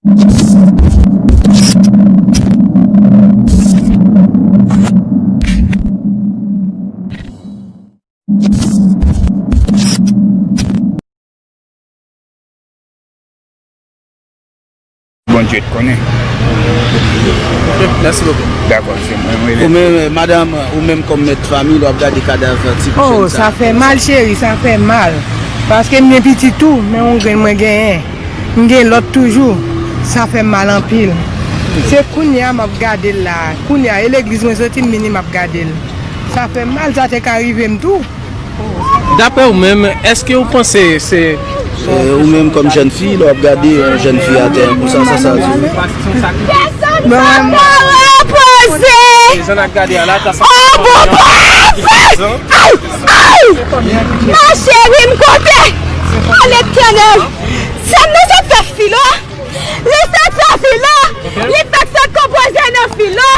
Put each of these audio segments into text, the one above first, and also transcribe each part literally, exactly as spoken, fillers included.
Bondye t konnen. Ok, mèsi bokou. Dakò, se mwen, mwen rele. Ou menm, madanm, ou menm kòm mèt fanmi, lè w ap gade kadav ti jèn sa. Oh, sa fè mal, cheri, sa fè mal. Paske m gen pitit tou, men yon grenn mwen genyen. M gen lòt toujou. Sa fè m mal anpil. Se kounye a m ap gade l la. Kounye a, e legliz mwen soti, m vini, m ap gade l. Sa fè m mal, sa te ka rive m tou. Daprè ou menm, èske ou panse se... Eh, ou menm kòm jèn fi, lè w ap gade yon jèn fi atè konsa, sa, sa di. Pèsonn pa ka repoze. Oh, bon, bon, ay, ay. Ma cheri, m kote. Letènèl. Sè m nan sot fè filo. Li sot fè filo. Li fèk sot konpoze nan filo.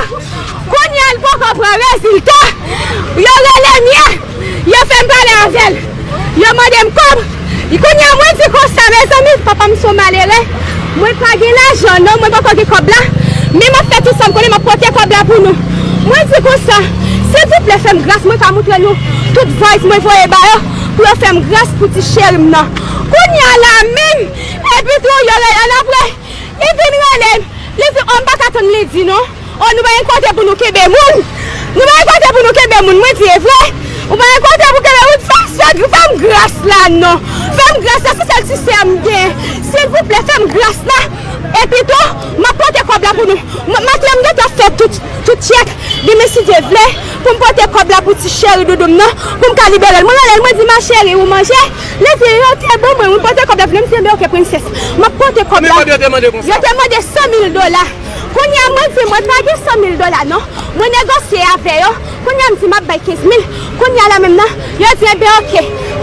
Kounye a, li poko pran rezilta. Yo rele m ye. Yo fè m pale avè l. Yo mande m kòb. Kounye a, mwen di konsa, mezanmi, papa m se yon malere. Mwen pa gen lajan, non, mwen poko gen kòb la. Men m ap fè tout sa m konnen, m ap pote kòb la pou nou. Mwen di konsa, silvouplè, fè m gras, mwen ka moutre nou tout voice mwen voye ba yo, pou yo fè m gras pou ti cheri m nan. Kounye a la menm, epi tou, yo rele annapre. Li vin rele m. Li di, oh, m pa ka tann li di non. Oh, nou pa gen kote pou nou kenbe moun. Nou pa gen kote pou nou kenbe moun. Mwen di, e vre? Ou pa gen kote pou kenbe moun? Fè m, fè m, fè m gras la non. Fè m gras la, se sèl ti sè m gen. Silvouplè, fè m gras la. Epi tou, m ap pote kòb la pou nou. M, maten an, m gentan fè tout, tout tchèk. Demen, si Dye vle, pou m pote kòb la pou ti cheri doudou m nan, pou m ka libere l. Mwen rele l, mwen di, ma cheri, ou manje? Li di, yo te ban mwen, mwen pote kòb la vini, m di, enben, ok, prensès. M ap pote kòb la. Konbyen kòb yo te mande konsa? Yo te mande san mil dola. Kounye a, mwen di, mwen pa gen san mil dola, non. Mwen negosye avè yo. Kounye a, m di, m ap bay kenz mil. Kounye a la menm nan, yo di, enben, ok.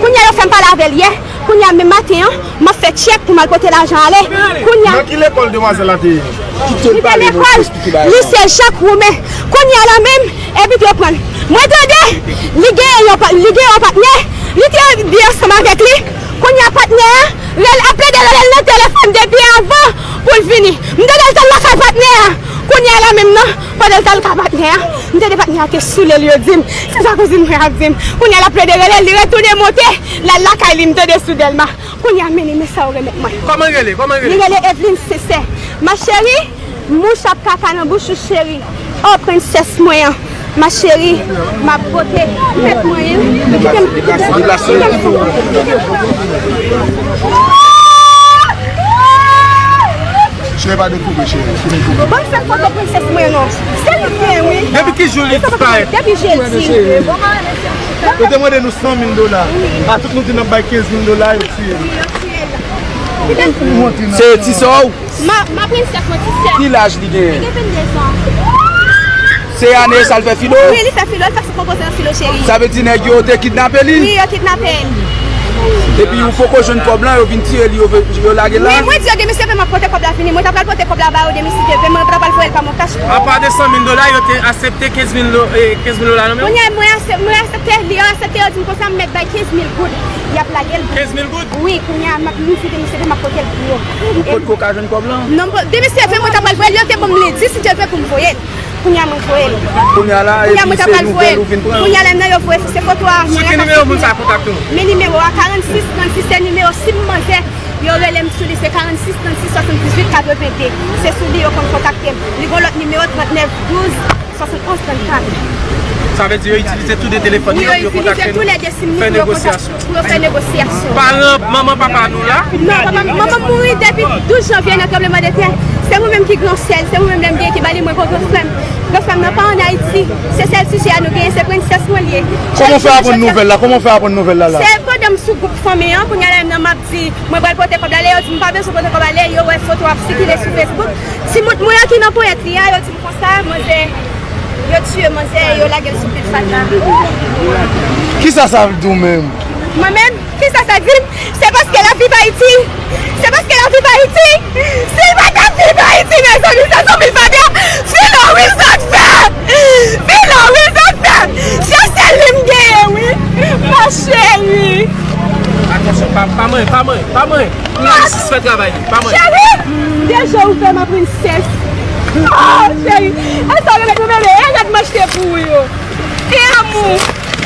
Kounye a, yo fè m pale avè l yè. Kounye a, menm maten an, m ap fè tchèk pou m al pote lajan ale. Kounye a, nan ki lekòl demwazèl la te ye? Li te lekòl Lise Jak Woumen. Kounye a la menm, epi yo pran l. Mwen tande, li gen yon pa-, li gen yon patnè, li te byen ansanm avèk li. Kounye a, patnè a rele, ap plede rele l nan telefòn depi avan pou l vini. M tande l t al lakay patnè a. Kounye a la menm nan, pandan l t al lakay patnè a, m tande patnè a te soule l, yo di m. Se sa kouzin mwen ap di m. Kounye a, l ap plede rele l, li retounen monte, l al lakay li, m tande sou Dèlma. Kounye a, men li, men sa yo remèt mwen. Kòman l rele? Kòman l rele? Li rele Evelyne Sincère. Ma chérie, mouch ap kaka nan bouch ou, cheri. Oh, prensès mwen an. Ma chérie, m ap pote tèt mwen, wi. Deplase, deplase, deplase. Cheri, pa dekouvri, cheri. Ban m fè foto prensès mwen, non. Se li k gen, wi. Depi ki jou li disparèt? Depi jedi. Yo te mande nou san mil dola. A tout nou di n ap bay kenz mil dola, yo tiye li. Se ti sè w? Ma, ma prensès mwen, ti sè. Ki laj li genyen? Li gen venndezan. Se ane sa l fè filo? Wi, li fè filo, li fè sou konpoze nan filo, cheri. Sa vle di nèg yo te kidnape li? Wi, yo kidnape l. Epi ou poko jwenn kòb lan, yo vin tiye li, yo, yo lage l la? Wi, mwen di yo demen, se fè m ap pote kòb la vini. Mwen ta pral pote kòb la ba yo demen, si Dye vle, mwen ta pral voye l pa mwen kach. Apa de san mil dola, yo te aksepte kenz mil do-, eh, kenz mil dola nan men w? Kounye a, mwen aksep-, mwen aksepte, li yo aksepte, yo di m konsa, m mèt bay kenz mil goud. Y ap lage l. Kenz mil goud? Wi, kounye a, m ap, m di demen, se fè m ap pote l pou yo. Ou potko ka jwenn kòb lan? Non, m po-, demen, se fè mwen ta pral voye l, yo te ban m lendi, si Dye vle, pou m voye l. Kounye a mwen voye l. Kounye a la, epi se nouvèl ou vin pran. Kounye a la, nan yo voye, se foto a mwen. Sou ki nimewo moun sa kontakte w? Men nimewo a, karannsis trannsis, se nimewo sim manzè. Yo rele m sou li, se karannsis trannsis swasanndizuit katrevenndi. Se sou li yo konn kontakte m. Li gon lòt nimewo, trannèf douz swasannonz trannkat. Sa vle di yo itilize tou de telefòn yo pou yo kontakte nou, fè negosyasyon. Pou yo fè negosyasyon. Paran, manman, papa nou la? Non, papa, manman m mouri depi douz janvye nan tranblemanntè. Se mwen menm ki gran sè l, se mwen menm lè m gen ki ba li mwen gon gran frè m. Gran frè m nan pa ann Ayiti. Se sèl ti sè a nou genyen, se prensès mwen li ye. Kòman w fè aprann nouvèl la? Kòman w fè aprann nouvèl la la? Se pandan m sou gwoup fanmi an, kounye a la menm nan m ap di, mwen pral pote kòb la, lè yo di m pa bezwen pote kòb la, lè yo wè foto ap sikile sou Facebook. Timoun mwen an ki nan ponyèt li a, yo di m konsa, manzè, yo tiye manzè, yo lage l sou pil fatra. Kisa sa vle di w menm? Mwen menm, kisa sa di m? Se paske l ap viv Ayiti. Se paske l ap viv Ayiti. Si l pa t ap viv Ayiti, mezanmi, se sou pil fatra. Filo, wi, sa t fè. Filo, wi, sa t fè. Se sèl li m genyen, wi. Ma chérie. Atansyon, pa, pa manyen, pa manyen, pa manyen. Kounye a li sispann travay li, pa manyen. Cheri, de jou. Princess. Oh, cheri, e sa w rele nou bebe? E rad m achte pou ou yo. E amou,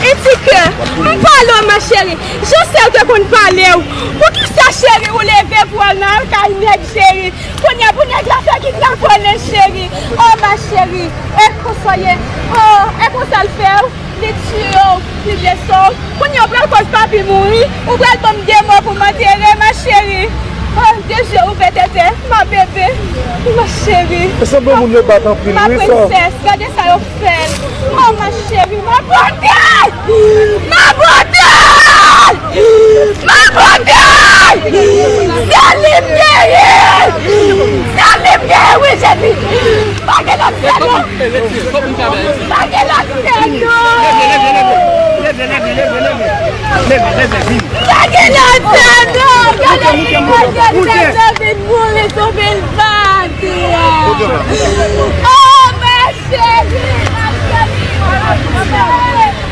e ti kè. M pale w, ma chérie. Je sais ou te konn pale w. Poukisa, cheri, ou leve pou w al nan kay nèg, cheri? Kounye a pou nèg la fè kidnapè w, cheri. Oh, ma chérie, e konsa w ye. Oh, e konsa l fè w. Li tiye w, li blese w. Kounye a ou pral koz papi mouri, ou pral ban m de mò pou m antere, ma chérie. Oh, de je ouvè tete, ma bébé, ma chérie. E sanble moun yo bat anpil, ma wi, frè. Princesse, gade sa yo fè l. Oh, ma chérie, ma beauté! Ma beauté! Ma beauté! Salim guéri! Salim guéri, wi, Jésus! Pa gen lòt sè, non! Pa gen lòt sè, non! Pa gen lòt sè, non! Gade li, gade li, gade li, vin mouri sou vil bandi a. Oh, ma chérie, ma chérie, ma chérie.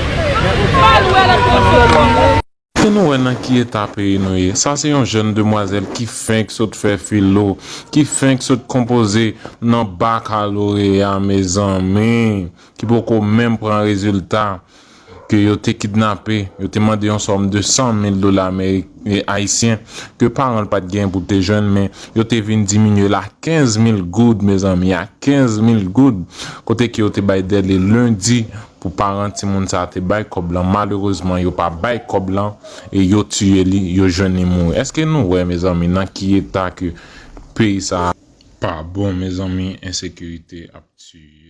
Èske nou wè nan ki eta peyi nou ye? Sa se yon jèn demwazèl ki fenk sot fè filo, ki fenk sot konpoze nan bakaloreya, mezanmi, ki poko menm pran rezilta, ke yo te kidnape, yo te mande yon sòm de san mil dola amerik-, e, ayisyen, ke paran l pa t gen pou te jwenn, men yo te vin diminye l a kenz mil goud, mezanmi, a kenz mil goud, kote ke yo te bay dèle lendi, pou paran timoun sa a te bay kòb lan. Malerezman, yo pa bay kòb lan e yo tiye li, yo jwenn li mouri. Èske nou wè, mezanmi, nan ki eta ke peyi sa a pa bon, mezanmi, ensekirite ap tiye.